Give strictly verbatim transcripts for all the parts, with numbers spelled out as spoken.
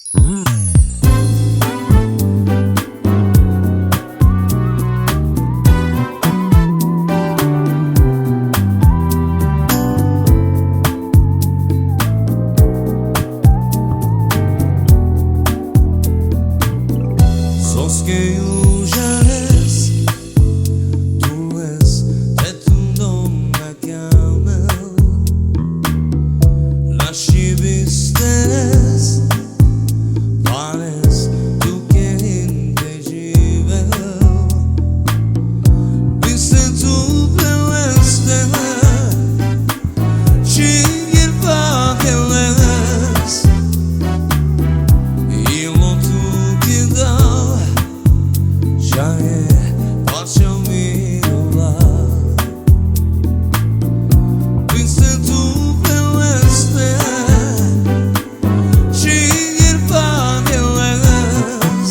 Soske ju žares, tu es te tundon na kjamel, naši bisteres, panes tu kerin te dživel. Biste tu pe leste, čhingir pa keles, ilo tu keda, čhaje parčha mi ola. Biste tu pe leste, čhingir pa keles,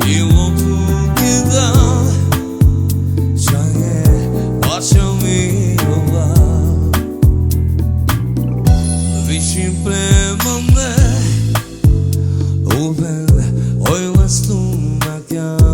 ilo tu keda, čhaje parčha mi ola. Vičin pre mande, uber oj lestum na kjamel.